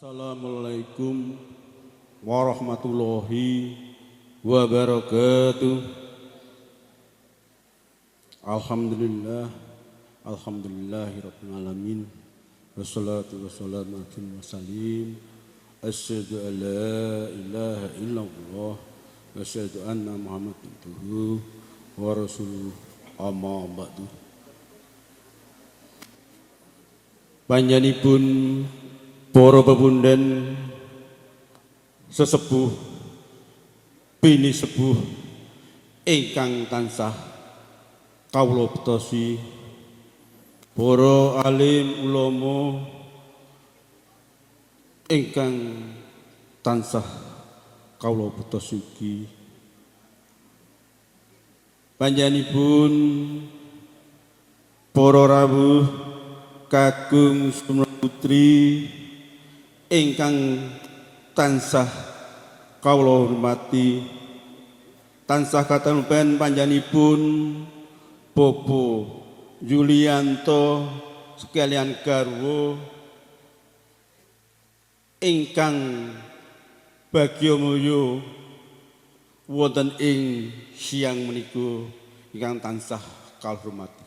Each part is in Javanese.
Assalamualaikum warahmatullahi wabarakatuh. Alhamdulillah, alhamdulillahi rabbil alamin. Wassalatu wassalamu ala mursalin. Asyhadu an la ilaha illallah wa asyhadu anna Muhammadan abduhu wa rasuluhu, amma ba'du. Panjenenganipun para pepunden sesepuh bini sepuh ingkang tansah kawula betosi, para alim ulama ingkang tansah kawula betosi ugi, panjenenganipun para rawuh kakung putri ingkang tansah kawula hormati, tansah katempen panjenenganipun Bobo Yulianto sekalian garwa ingkang bagya mulya wonten ing siang menika ingkang tansah kawula hormati.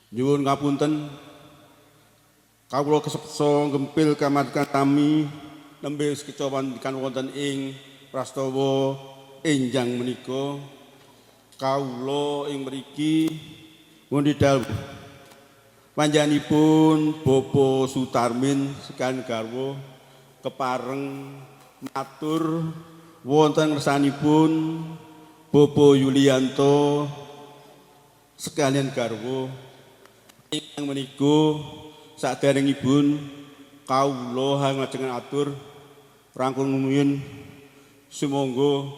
Nyuwun ngapunten, kawula kesepsa gempil kamardikan kami nembe sekeca wonten wonten ing prastawa enjang menika. Kawula ing mriki ngundi dawuh panjenenganipun Bapak Sutarmin sekalian garwa kepareng matur wonten ngersanipun Bapak Yulianto sekalian garwa ingkang menika. Saderengipun kawula nglajengaken atur rangkung rumiyin, sumangga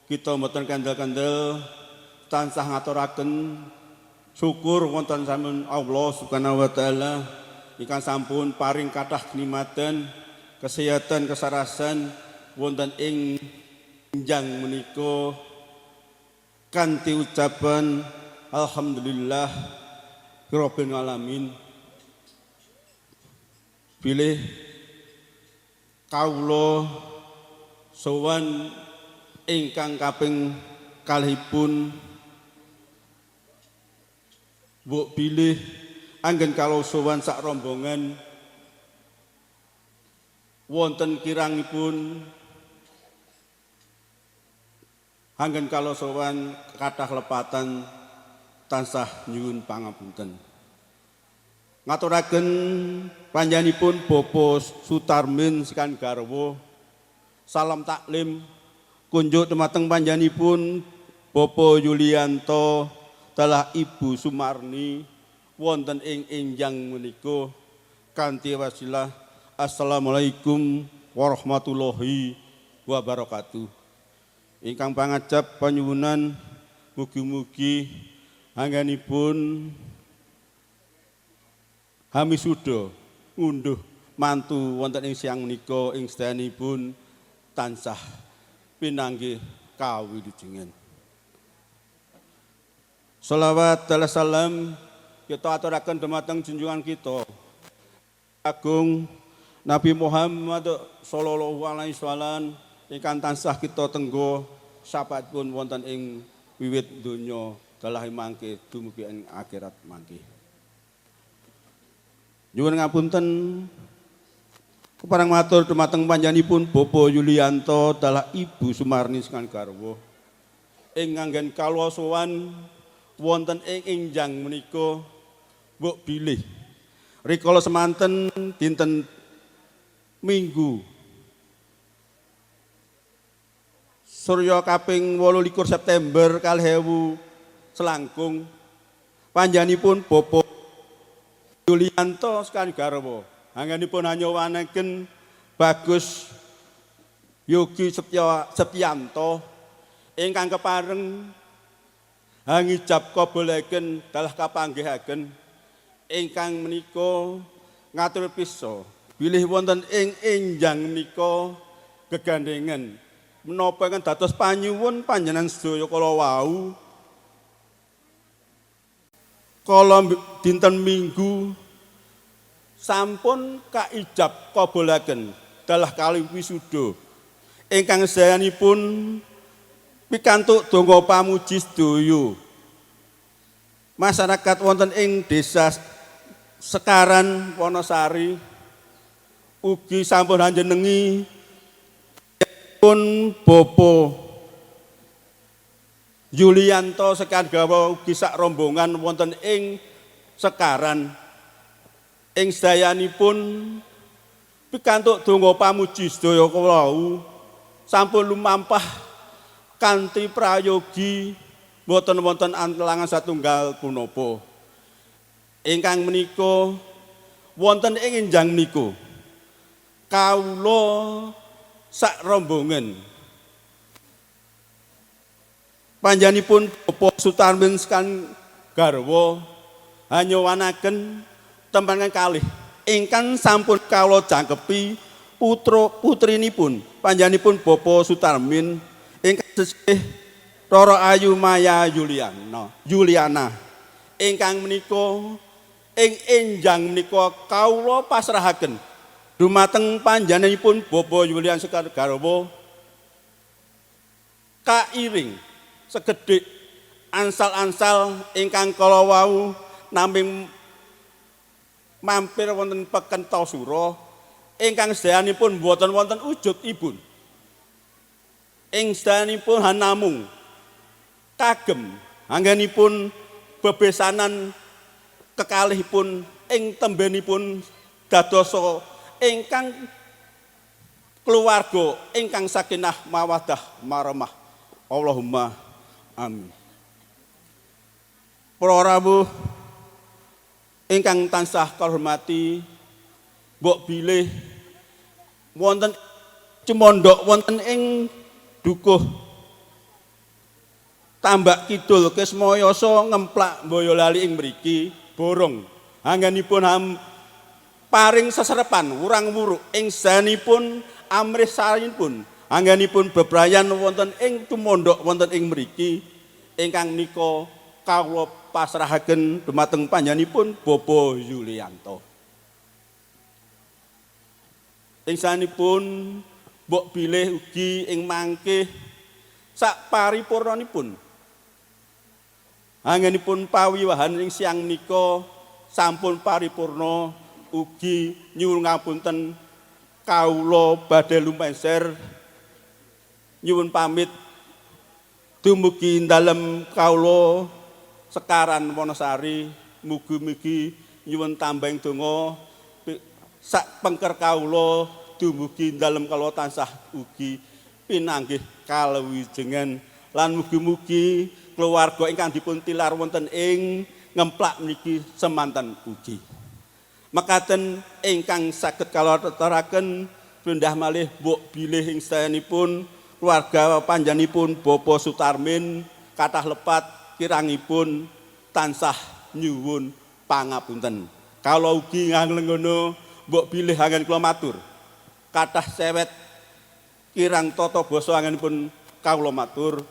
kita mboten kandel-kandel tansah ngaturaken syukur wonten sampun Allah Subhanahu wa taala ingkang sampun paring kathah kenikmatan, kesehatan, kesarasan wonten ing enjang menika kanthi ucapan alhamdulillah rabbil alamin. Bilih kawula sowan ingkang kaping kalihipun, mbok bilih anggen kala sowan sak rombongan wonten kirangipun, anggen kala sowan kathah lepatan, tansah nyuwun pangapunten. Ngaturaken panjenenganipun Bapak Sutarmin sekalian garwa, salam taklim kunjuk dumateng panjenenganipun Bapak Yulianto dalah Ibu Sumarni wonten ing enjang menika kanthi wasilah assalamualaikum warahmatullahi wabarakatuh. Ingkang pangajap panyuwunan, mugi-mugi anggenipun hamisuda ngunduh mantu wonten ing siang menika ing sedayanipun tansah pinanggih kawilujengan. Salawat dan salam kita aturaken dumateng junjungan kita agung Nabi Muhammad sallallahu alaihi wasallam ingkang tansah kita tenggo syafaatipun wonten ing wiwit donya dalah mangke dumugi ing akhirat mangke. Nyuwun ngapunten, kepareng matur dumateng panjenenganipun Bapak Yulianto dalah Ibu Sumarni sekalian garwa ing nganggen kawula sowan wonten ing enjang menika, mbok bilih rikala semanten dinten Minggu Surya kaping 28 September 2000 selangkung, panjenenganipun Bapak Yulianto sekalian garwa anggenipun hanyowanaken Bagus Yogi Septianto ingkang kepareng hangijab kabulaken dalah kapanggihaken ingkang menika ngatur pisa bilih wonten ing enjang menika gegandengan menapa ingkang dados panyuwun panjenengan sedaya kala wau, kala dinten Minggu Sampun kaijab kabulaken dalah kali wisuda ingkang sedayanipun pikantuk donga pamuji sedaya masyarakat wonten ing desa Sekaran Wonosari, ugi sampun anjenengi pun Bapak Yulianto sekan gawa ugi sak rombongan wonten ing Sekaran ing sedayanipun pikantuk donga pamuji sedaya kula sampun lumampah kanthi prayogi, boten wonten antelangan satunggal punapa. Ingkang menika wonten ing enjang menika kawula sak rombongan panjenenganipun Bapak Sutarmin sekan garwa hanyowanaken tempangan kalih ingkang sampun kawula jangkepi putra putrinipun panjenenganipun Bapak Sutarmin ingkang sesih Roro Ayu Maya Yuliana Yuliana, ingkang menika ing enjang menika kawula pasrahaken dumateng panjenenganipun Bapak Yulian Sekar garwa kairing segedhik ansal-ansal ingkang kala wau naming mampir wonten peken Tosuro ingkang sedayanipun boten wonten ujudipun, ing sedayanipun hanamung kagem anggenipun bebesanan kekalihipun ing tembenipun dadosa ingkang keluarga ingkang sakinah mawaddah marhamah. Allahumma amin. Para rawuh ingkang tansah kula hormati, mbok bilih wonten cemondok wonten ing dukuh Tambak Kidul Kismoyoso Ngemplak Boyolali ing mriki borong anggenipun ham paring seserepan wurang wuruk ing sanipun amrih sarinipun anggenipun bebrayan wonten ing tumondok wonten ing mriki, ingkang nika kawula pasrahaken dumateng panjenenganipun Bapak Yulianto. Ing sanipun mbok bilih ugi ing mangke sak paripurnanipun anggenipun pawiwahan ing siang menika sampun paripurna, ugi nyuwun ngapunten kawula badhe lumeser nyuwun pamit dumugi dalem kawula Sekaran Wonosari. Mugi-mugi nyuwun tambahing donga sak pengker kawula dumugi dalem kawula tansah ugi pinanggih kalawijengan lan mugi-mugi keluarga ingkang dipun tilar wonten ing Ngemplak niki semanten ugi. Mekaten ingkang saged kawula aturaken, pindah malih mbok bilih ing sedayanipun keluarga panjenenganipun Bapak Sutarmin kathah lepat kirangipun tansah nyuwun pangapunten. Kawula ugi nglenggana mbok bilih anggen kula matur kathah sewet kirang tata basa anggenipun kawula matur,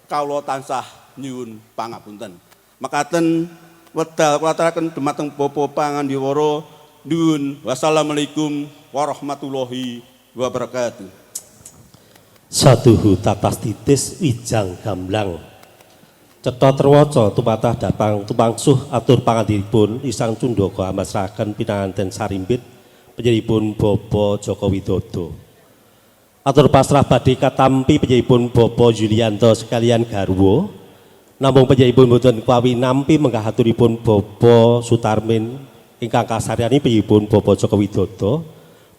kawula tansah nyuwun pangapunten. Mekaten wedal kula aturaken dumateng Bapak Pangandiwara. Nuwun. Wassalamualaikum warahmatullahi wabarakatuh. Saduhu tatas titis wijang gamblang. Cetha terwaca tumatah dapang tumangsuh atur pangandikipun Isang Cundaka amasraken pinanganten sarimbit panjenenganipun Bapak Joko Widodo. Atur pasrah badhe katampi panjenenganipun Bapak Yulianto sekalian garwa. Namung panjenenganipun boten kwawi nampi menggah aturipun Bapak Sutarmin ingkang kasaryani panjenenganipun Bapak Joko Widodo.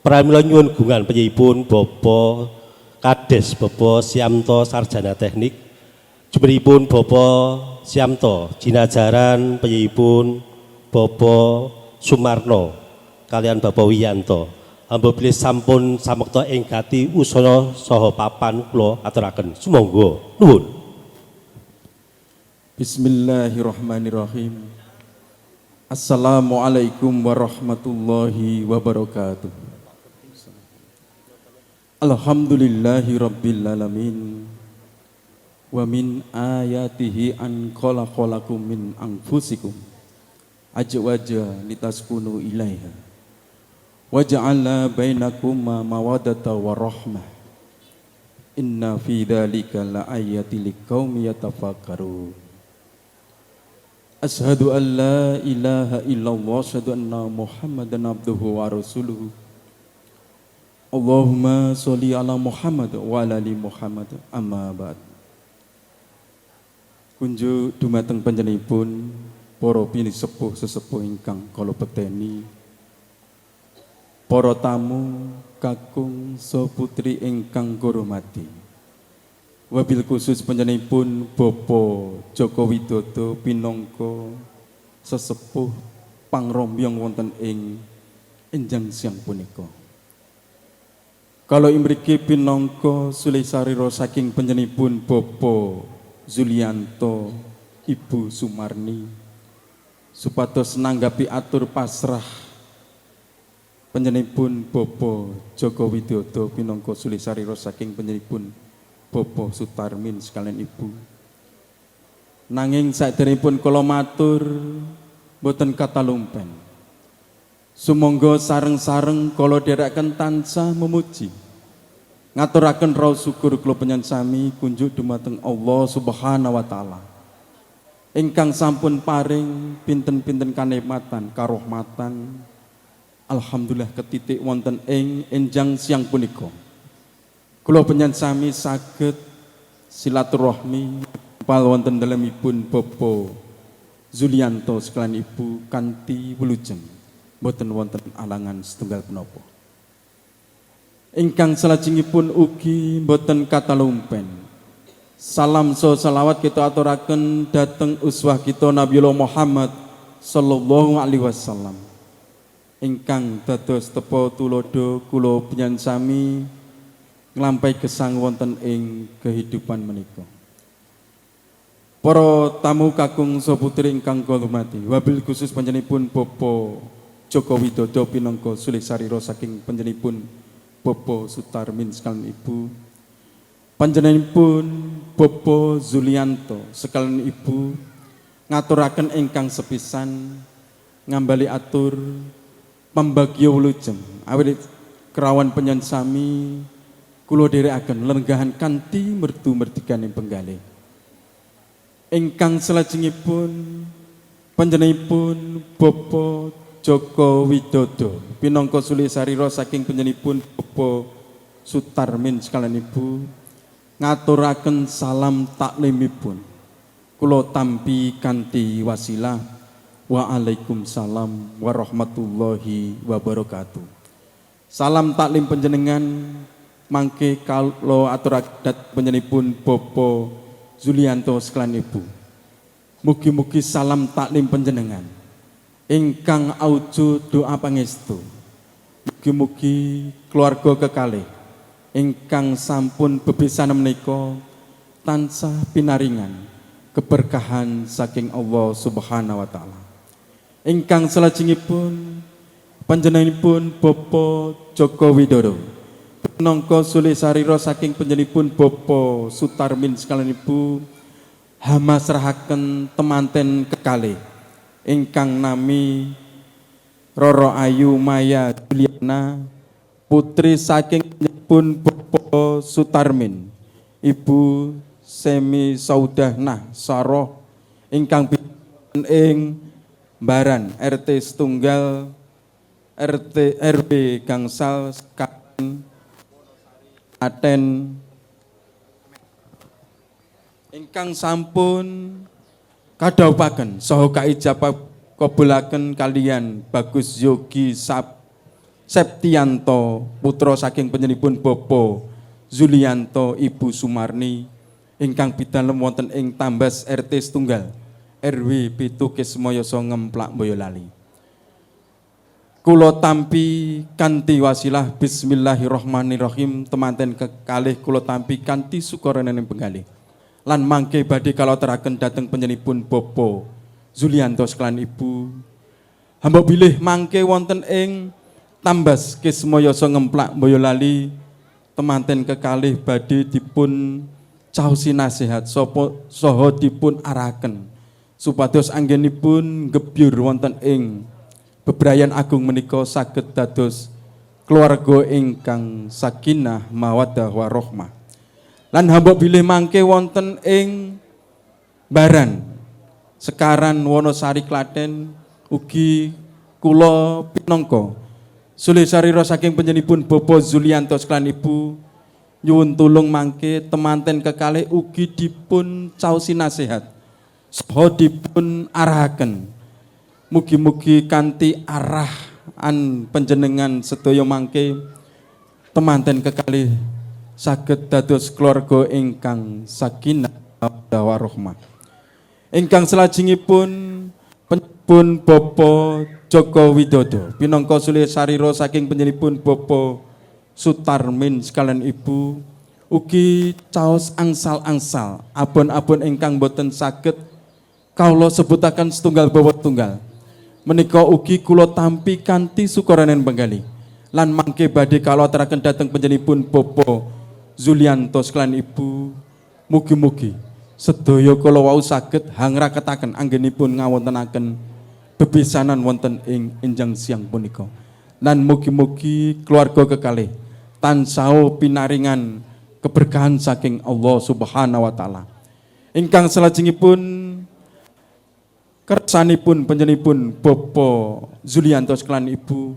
Pramila nyuwun gungan panjenenganipun Bapak Kades Bapak Siamto Sarjana Teknik, jumrihipun Bapak Siamto jinajaran panjenenganipun Bapak Sumarno kalian Bapak Wiyanto. Hamba bilih sampun samekta ing gati usana saha papan kula aturaken. Sumangga nuwun. Bismillahirrahmanirrahim. Assalamualaikum warahmatullahi wabarakatuh. Alhamdulillahi rabbil alamin. Wa min ayatihi an khalaqalakum min anfusikum ajwaja litaskunu ilaiha. Waja'alna bainakuma mawaddata wa rahmah. Inna fi dzalika laayatin liqaumin yatafakkarun. Ashhadu an la ilaha illallah, asyhadu anna Muhammadan abduhu wa rasuluhu. Allahumma sholli ala Muhammad wa ala ali Muhammad, amma ba'd. Kunjuk dumateng panjenenganipun para pinisepuh sesepuh ingkang kala bekteni, para tamu kakung saha putri ingkang hormati. Wabil khusus panjenenganipun Bapak Joko Widodo pinangka sesepuh pangrombyong wonten ing enjang siang punika. Kalau imriki pinangka sulih sarira saking panjenenganipun Bapak Zulianto, Ibu Sumarni, supados nanggapi atur pasrah panjenenganipun Bapak Joko Widodo pinangka sulih sarira saking panjenenganipun Bapak Sutarmin sekalian Ibu. Nanging saderengipun kula matur boten katalumpen. Sumangga sareng-sareng kula dherekaken tansah memuji, ngaturaken raos syukur kula panjenengan sami kunjuk dumateng Allah Subhanahu wa taala, ingkang sampun paring pinten-pinten kanikmatan, karohmatan. Alhamdulillah, ketitik wonten ing enjang siang punika. Kula panjenengan sami saged silaturahmi pal wonten dalemipun Bapak Zulianto sekalian Ibu kanthi wilujeng, boten wonten alangan setunggal menapa. Ingkang salajengipun ugi boten katalumpen. Salam saha salawat kita aturaken dhateng uswah kita Nabiullah Muhammad sallallahu alaihi wasallam, ingkang dados tepa tulodo kula panjenengan sami nglampahi gesang wonten ing kehidupan menika. Para tamu kakung saha putri ingkang kula hormati, wabil khusus panjenenganipun Bapak Joko Widodo pinangka sulih sarira saking panjenenganipun Bapak Sutarmin sekalian Ibu. Panjenenganipun Bapak Zulianto sekalian Ibu ngaturaken ingkang sepisan ngambali atur pambagya wilujeng, awit kerawan panjenengan sami kula dherekaken lenggahan kanthi merdu merdikaning penggalih. Ingkang salajengipun panjenenganipun Bapak Joko Widodo pinangka sulih sarira saking panjenenganipun Bapak Sutarmin sekalian Ibu ngaturaken salam taklimipun kula tampi kanthi wasilah waalaikumsalam warahmatullahi wabarakatuh. Salam taklim panjenengan mangke kula aturaken panjenenganipun Bapak Zulianto sekalian Ibu. Mugi-mugi salam taklim panjenengan ingkang awujud doa pangestu. Mugi-mugi keluarga kekalih ingkang sampun bebesan menika tansah pinaringan keberkahan saking Allah Subhanahu wa taala. Ingkang salajengipun panjenenganipun Bapak Joko Widodo pinangka sulih sarira saking panjenenganipun Bapak Sutarmin sekalian Ibu hamasrahaken temanten kekalih ingkang nami Roro Ayu Maya Juliana, putri saking pun Bapak Sutarmin, Ibu Semi Saudah Nah Saroh, ingkang ing Baran RT setunggal RT RW gangsal Sekaten Aten, ingkang sampun kadhawuhaken saha kaijabah kabulaken kalian Bagus Yogi Sab Septianto, putra saking panjenenganipun Bapak Zulianto, Ibu Sumarni, ingkang bidalem wonten ing Tambas RT setunggal RW 7 Kismoyoso Ngemplak Boyolali. Kula tampi kanthi wasilah bismillahirrahmanirrahim, temanten kekalih kula tampi kanthi sukarenaning penggalih. Lan mangke badhe kala aturaken dhateng panjenenganipun Bapak Zulianto sekalian Ibu. Hamba bilih mangke wonten ing Tambas Kismoyoso Ngemplak Boyolali temanten kekalih badhe dipun caosi nasihat sapa saha dipun arahaken supados anggenipun gebyur wonten ing bebrayan agung menika saged dados keluarga ingkang sakinah mawaddah warahmah. Lan hambok bilih mangke wonten ing Baran Sekaran Wonosari Klaten ugi kula pinangka sulih sarira saking panjenenganipun Bapak Zulianto sekalian Ibu nyuwun tulung mangke temanten kekalih ugi dipun caosi nasihat saha dipun arahaken. Mugi-mugi kanthi arahan panjenengan sedaya mangke temanten kekalih saged dados keluarga ingkang sakinah warahmah. Ingkang salajengipun pun Bapak Joko Widodo pinangka sulih sarira saking panjenenganipun Bapak Sutarmin sekalian Ibu ugi caos angsal-angsal abon-abon ingkang boten saged kawula sebutaken setunggal bawa tunggal menika ugi kula tampi kanthi sukaranen penggalih lan mangke badhe kawula aturaken dhateng panjenenganipun Bapak Zulianto sekalian Ibu. Mugi-mugi sedaya kala wau saged hangraketaken anggenipun ngawontenaken bebesanan wonten ing enjang siang punika. Lan mugi-mugi keluarga kekalih tansah pinaringan keberkahan saking Allah Subhanahu wa taala. Ingkang salajengipun kersanipun panjenenganipun Bapak Zulianto sekalian Ibu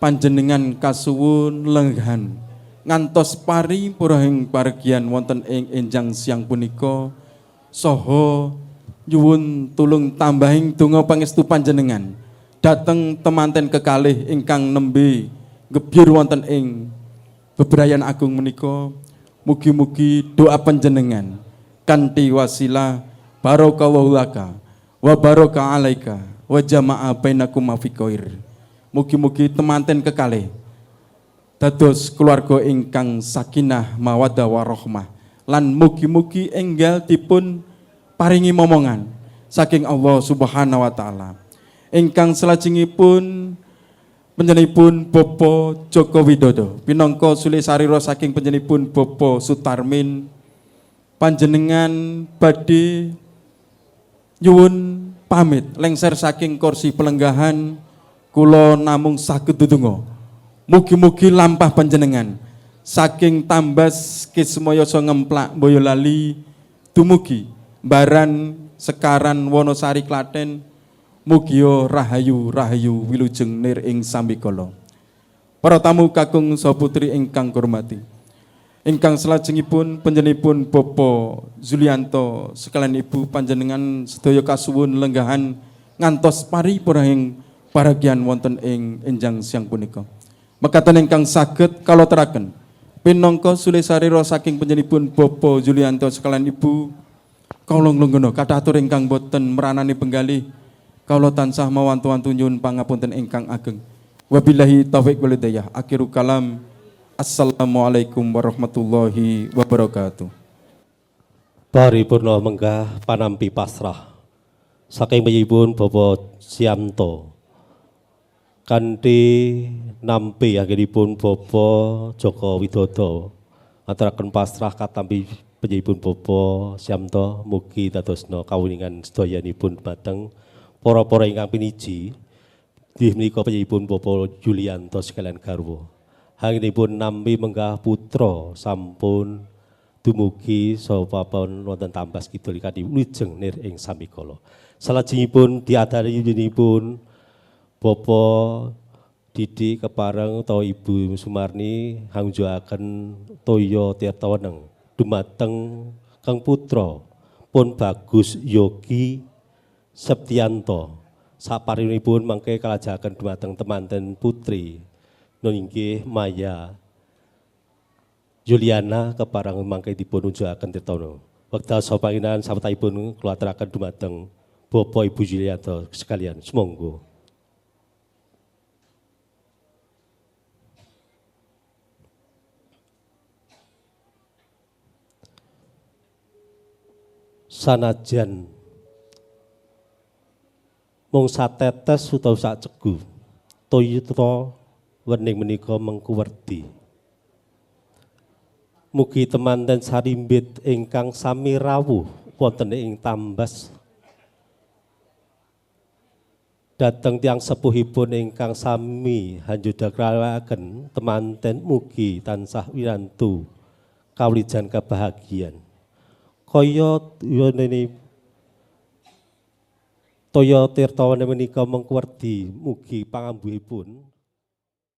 panjenengan kasuwun lenggahan ngantos paripurahing paregian wonten ing enjang siang punika saha nyuwun tulung tambahing donga pangestu panjenengan dhateng temanten kekalih ingkang nembe gebyur wonten ing bebrayan agung menika. Mugi-mugi doa panjenengan kanthi wasilah barakallahu laka wa baraka alaika wa jama'a bainakum fi khair. Mugi-mugi temanten kekalih dados keluarga ingkang sakinah mawaddah warahmah lan mugi-mugi enggal dipun paringi momongan saking Allah Subhanahu wa taala. Ingkang salajengipun panjenenganipun Bapak Joko Widodo pinangka sulih sarira saking panjenenganipun Bapak Sutarmin panjenengan badhe nyuwun pamit lengser saking kursi pelenggahan kula namung saged ndedonga mugi-mugi lampah panjenengan saking Tambas Kismoyoso Ngemplak Boyolali dumugi Baran Sekaran Wonosari Klaten mugia rahayu rahayu wilujeng nir ing sambikala. Para tamu kakung saha putri ingkang hormati, ingkang salajengipun panjenenganipun Bapak Zulianto sekalian Ibu panjenengan sedaya kasuwun lenggahan ngantos paripurahing paragian wonten ing enjang siang punika. Mekaten ingkang saged kawula aturaken pinangka sulih sarira saking panjenenganipun Bapak Zulianto sekalian Ibu kawula nglungguh kathah atur ingkang boten meranani penggalih kawula tansah mawantu-wantu nyuwun pangapunten ingkang ageng. Wabillahi taufik wal hidayah. Akhiru kalam. Assalamualaikum warahmatullahi wabarakatuh. Paripurna menggah panampi pasrah saking piyipun Bapak Siamto kanthi nampi anggenipun Bapak Joko Widodo ngaturaken pasrah katampi piyipun Bapak Siamto mugi dadosna kawuningan sedayanipun dhumateng para-para ingkang piniji inggih menika piyipun Bapak Julianto sekalian garwa. Anggenipun nampi menggah putra sampun dumugi saha papan wonten Tambas Kidul kanthi wilujeng nir ing sambikala. Salajengipun diadanipun Bapak Didik kepareng utawa Ibu Sumarni hangunjukaken toya tirta weneng dumateng Kang Putra pun Bagus Yogi Septianto. Saparinipun mangke kalajaken dumateng temanten putri nun inggih Maya Juliana kepareng mangke dipun unjukaken tirta weneng. Wekdal sapanginan sametaipun kula aturaken dumateng Bapak Ibu Julianto sekalian. Sumangga. Sanajan mung satetes utawa sacegu toya wening menika mengku werdi. Mugi temanten sarimbit ingkang sami rawuh wonten ing Tambas Dhateng tiyang sepuhipun ingkang sami hanjudakrawakaken temanten mugi tansah wirantu kawlijan kebahagiaan. Kaya yonene toya tirta menika mengkuwerdi mugi pangambuhipun